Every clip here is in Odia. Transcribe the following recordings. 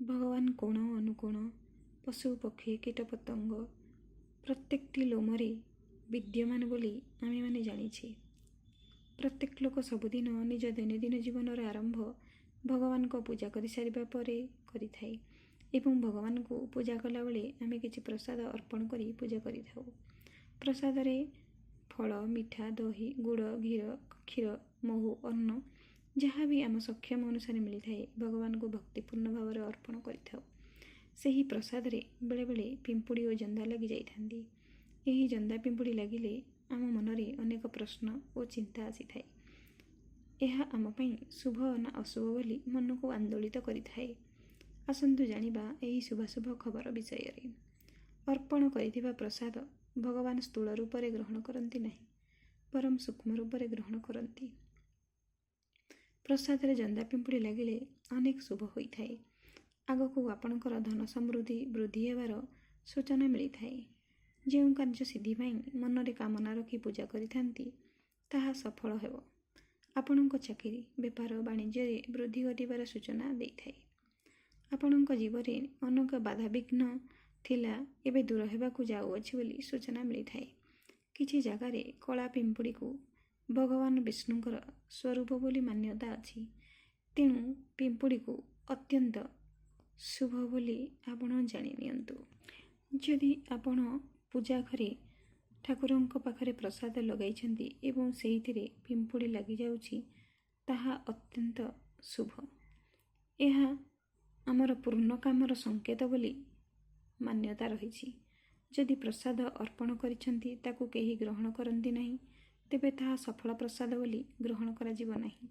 ଭଗବାନ କୋଣ ଅନୁକୋଣ, ପଶୁ ପକ୍ଷୀ, କୀଟପତଙ୍ଗ, ପ୍ରତ୍ୟେକଟି ଲୋମରେ ବିଦ୍ୟମାନ ବୋଲି ଆମେମାନେ ଜାଣିଛେ। ପ୍ରତ୍ୟେକ ଲୋକ ସବୁଦିନ ନିଜ ଦୈନନ୍ଦିନ ଜୀବନର ଆରମ୍ଭ ଭଗବାନଙ୍କ ପୂଜା କରିସାରିବା ପରେ କରିଥାଏ ଏବଂ ଭଗବାନଙ୍କୁ ପୂଜା କଲାବେଳେ ଆମେ କିଛି ପ୍ରସାଦ ଅର୍ପଣ କରି ପୂଜା କରିଥାଉ। ପ୍ରସାଦରେ ଫଳ, ମିଠା, ଦହି, ଗୁଡ଼, ଘିଅ, କ୍ଷୀର, ମହୁ, ଅନ୍ନ ଯାହା ବି ଆମ ସକ୍ଷମ ଅନୁସାରେ ମିଳିଥାଏ, ଭଗବାନଙ୍କୁ ଭକ୍ତିପୂର୍ଣ୍ଣ ଭାବରେ ଅର୍ପଣ କରିଥାଉ। ସେହି ପ୍ରସାଦରେ ବେଳେବେଳେ ପିମ୍ପୁଡ଼ି ଓ ଜନ୍ଦା ଲାଗି ଯାଇଥାନ୍ତି। ଏହି ଜନ୍ଦା ପିମ୍ପୁଡ଼ି ଲାଗିଲେ ଆମ ମନରେ ଅନେକ ପ୍ରଶ୍ନ ଓ ଚିନ୍ତା ଆସିଥାଏ। ଏହା ଆମ ପାଇଁ ଶୁଭ ନା ଅଶୁଭ ବୋଲି ମନକୁ ଆନ୍ଦୋଳିତ କରିଥାଏ। ଆସନ୍ତୁ ଜାଣିବା ଏହି ଶୁଭାଶୁଭ ଖବର ବିଷୟରେ। ଅର୍ପଣ କରିଥିବା ପ୍ରସାଦ ଭଗବାନ ସ୍ଥୂଳ ରୂପରେ ଗ୍ରହଣ କରନ୍ତି ନାହିଁ, ବରଂ ସୂକ୍ଷ୍ମ ରୂପରେ ଗ୍ରହଣ କରନ୍ତି। ପ୍ରସାଦରେ ଜନ୍ଦା ପିମ୍ପୁଡ଼ି ଲାଗିଲେ ଅନେକ ଶୁଭ ହୋଇଥାଏ। ଆଗକୁ ଆପଣଙ୍କର ଧନ ସମୃଦ୍ଧି ବୃଦ୍ଧି ହେବାର ସୂଚନା ମିଳିଥାଏ। ଯେଉଁ କାର୍ଯ୍ୟ ସିଦ୍ଧି ପାଇଁ ମନରେ କାମନା ରଖି ପୂଜା କରିଥାନ୍ତି, ତାହା ସଫଳ ହେବ। ଆପଣଙ୍କ ଚାକିରି, ବେପାର, ବାଣିଜ୍ୟରେ ବୃଦ୍ଧି ଘଟିବାର ସୂଚନା ଦେଇଥାଏ। ଆପଣଙ୍କ ଜୀବନରେ ଅନେକ ବାଧାବିଘ୍ନ ଥିଲା, ଏବେ ଦୂର ହେବାକୁ ଯାଉଅଛି ବୋଲି ସୂଚନା ମିଳିଥାଏ। କିଛି ଜାଗାରେ କଳା ପିମ୍ପୁଡ଼ିକୁ ଭଗବାନ ବିଷ୍ଣୁଙ୍କର ସ୍ୱରୂପ ବୋଲି ମାନ୍ୟତା ଅଛି। ତେଣୁ ପିମ୍ପୁଡ଼ିକୁ ଅତ୍ୟନ୍ତ ଶୁଭ ବୋଲି ଆପଣ ଜାଣି ନିଅନ୍ତୁ। ଯଦି ଆପଣ ପୂଜା ଘରେ ଠାକୁରଙ୍କ ପାଖରେ ପ୍ରସାଦ ଲଗାଇଛନ୍ତି ଏବଂ ସେଇଥିରେ ପିମ୍ପୁଡ଼ି ଲାଗିଯାଉଛି, ତାହା ଅତ୍ୟନ୍ତ ଶୁଭ। ଏହା ଆମର ପୂର୍ଣ୍ଣ କାମର ସଂକେତ ବୋଲି ମାନ୍ୟତା ରହିଛି। ଯଦି ପ୍ରସାଦ ଅର୍ପଣ କରିଛନ୍ତି, ତାକୁ କେହି ଗ୍ରହଣ କରନ୍ତି ନାହିଁ, ତେବେ ତାହା ସଫଳ ପ୍ରସାଦ ବୋଲି ଗ୍ରହଣ କରାଯିବ ନାହିଁ।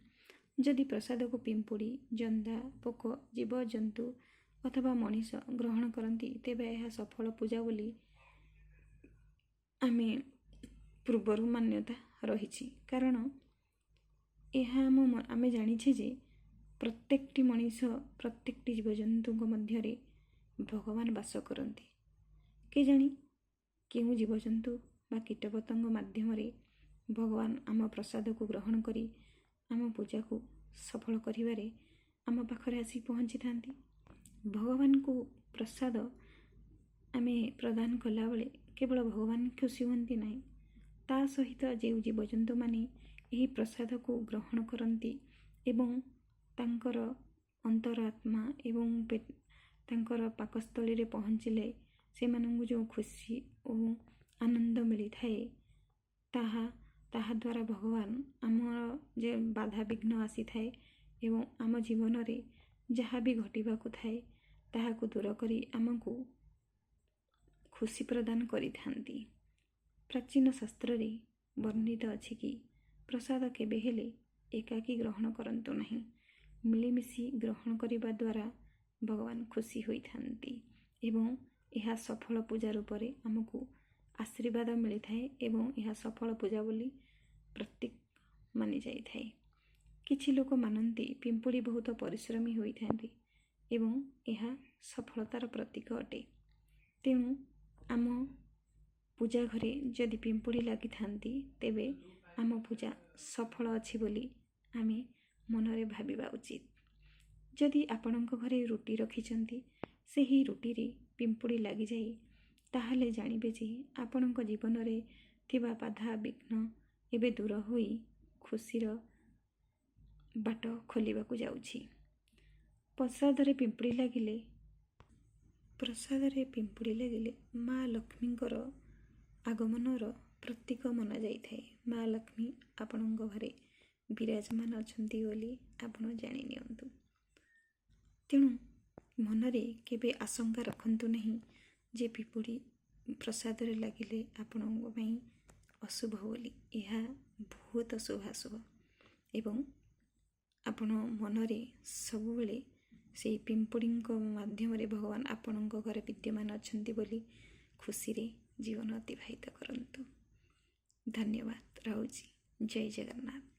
ଯଦି ପ୍ରସାଦକୁ ପିମ୍ପୁଡ଼ି, ଜନ୍ଦା, ପୋକ, ଜୀବଜନ୍ତୁ ଅଥବା ମଣିଷ ଗ୍ରହଣ କରନ୍ତି, ତେବେ ଏହା ସଫଳ ପୂଜା ବୋଲି ଆମେ ପୂର୍ବରୁ ମାନ୍ୟତା ରହିଛି। କାରଣ ଏହା ଆମେ ଜାଣିଛେ ଯେ ପ୍ରତ୍ୟେକଟି ମଣିଷ, ପ୍ରତ୍ୟେକଟି ଜୀବଜନ୍ତୁଙ୍କ ମଧ୍ୟରେ ଭଗବାନ ବାସ କରନ୍ତି। କେଜାଣି କେଉଁ ଜୀବଜନ୍ତୁ ବା କୀଟପତଙ୍ଗ ମାଧ୍ୟମରେ ଭଗବାନ ଆମ ପ୍ରସାଦକୁ ଗ୍ରହଣ କରି ଆମ ପୂଜାକୁ ସଫଳ କରିବାରେ ଆମ ପାଖରେ ଆସି ପହଞ୍ଚିଥାନ୍ତି। ଭଗବାନଙ୍କୁ ପ୍ରସାଦ ଆମେ ପ୍ରଦାନ କଲାବେଳେ କେବଳ ଭଗବାନ ଖୁସି ହୁଅନ୍ତି ନାହିଁ, ତା ସହିତ ଯେଉଁ ଜୀବଜନ୍ତୁମାନେ ଏହି ପ୍ରସାଦକୁ ଗ୍ରହଣ କରନ୍ତି ଏବଂ ତାଙ୍କର ଅନ୍ତର ଆତ୍ମା ଏବଂ ତାଙ୍କର ପାକସ୍ଥଳୀରେ ପହଞ୍ଚିଲେ ସେମାନଙ୍କୁ ଯେଉଁ ଖୁସି ଓ ଆନନ୍ଦ ମିଳିଥାଏ, ତାହାଦ୍ୱାରା ଭଗବାନ ଆମର ଯେ ବାଧାବିଘ୍ନ ଆସିଥାଏ ଏବଂ ଆମ ଜୀବନରେ ଯାହା ବି ଘଟିବାକୁ ଥାଏ, ତାହାକୁ ଦୂର କରି ଆମକୁ ଖୁସି ପ୍ରଦାନ କରିଥାନ୍ତି। ପ୍ରାଚୀନ ଶାସ୍ତ୍ରରେ ବର୍ଣ୍ଣିତ ଅଛି କି ପ୍ରସାଦ କେବେ ହେଲେ ଏକାକୀ ଗ୍ରହଣ କରନ୍ତୁ ନାହିଁ। ମିଳିମିଶି ଗ୍ରହଣ କରିବା ଦ୍ୱାରା ଭଗବାନ ଖୁସି ହୋଇଥାନ୍ତି ଏବଂ ଏହା ସଫଳ ପୂଜା ରୂପରେ ଆମକୁ ଆଶୀର୍ବାଦ ମିଳିଥାଏ ଏବଂ ଏହା ସଫଳ ପୂଜା ବୋଲି ପ୍ରତୀକ ମାନିଯାଇଥାଏ। କିଛି ଲୋକ ମାନନ୍ତି, ପିମ୍ପୁଡ଼ି ବହୁତ ପରିଶ୍ରମୀ ହୋଇଥାନ୍ତି ଏବଂ ଏହା ସଫଳତାର ପ୍ରତୀକ ଅଟେ। ତେଣୁ ଆମ ପୂଜା ଘରେ ଯଦି ପିମ୍ପୁଡ଼ି ଲାଗିଥାନ୍ତି, ତେବେ ଆମ ପୂଜା ସଫଳ ଅଛି ବୋଲି ଆମେ ମନରେ ଭାବିବା ଉଚିତ। ଯଦି ଆପଣଙ୍କ ଘରେ ରୁଟି ରଖିଛନ୍ତି, ସେହି ରୁଟିରେ ପିମ୍ପୁଡ଼ି ଲାଗିଯାଏ, ତାହେଲେ ଜାଣିବେ ଯେ ଆପଣଙ୍କ ଜୀବନରେ ଥିବା ବାଧା ବିଘ୍ନ ଏବେ ଦୂର ହୋଇ ଖୁସିର ବାଟ ଖୋଲିବାକୁ ଯାଉଛି। ପ୍ରସାଦରେ ପିମ୍ପୁଡ଼ି ଲାଗିଲେ ମା ଲକ୍ଷ୍ମୀଙ୍କର ଆଗମନର ପ୍ରତୀକ ମନାଯାଇଥାଏ। ମା ଲକ୍ଷ୍ମୀ ଆପଣଙ୍କ ଘରେ ବିରାଜମାନ ଅଛନ୍ତି ବୋଲି ଆପଣ ଜାଣି ନିଅନ୍ତୁ। ତେଣୁ ମନରେ କେବେ ଆଶଙ୍କା ରଖନ୍ତୁ ନାହିଁ ଯେ ପିମ୍ପୁଡ଼ି ପ୍ରସାଦରେ ଲାଗିଲେ ଆପଣଙ୍କ ପାଇଁ ଅଶୁଭ ବୋଲି। ଏହା ବହୁତ ଶୁଭାଶୁଭ ଏବଂ ଆପଣ ମନରେ ସବୁବେଳେ ସେଇ ପିମ୍ପୁଡ଼ିଙ୍କ ମାଧ୍ୟମରେ ଭଗବାନ ଆପଣଙ୍କ ଘରେ ବିଦ୍ୟମାନ ଅଛନ୍ତି ବୋଲି ଖୁସିରେ ଜୀବନ ଅତିବାହିତ କରନ୍ତୁ। ଧନ୍ୟବାଦ, ରହୁଛି। ଜୟ ଜଗନ୍ନାଥ।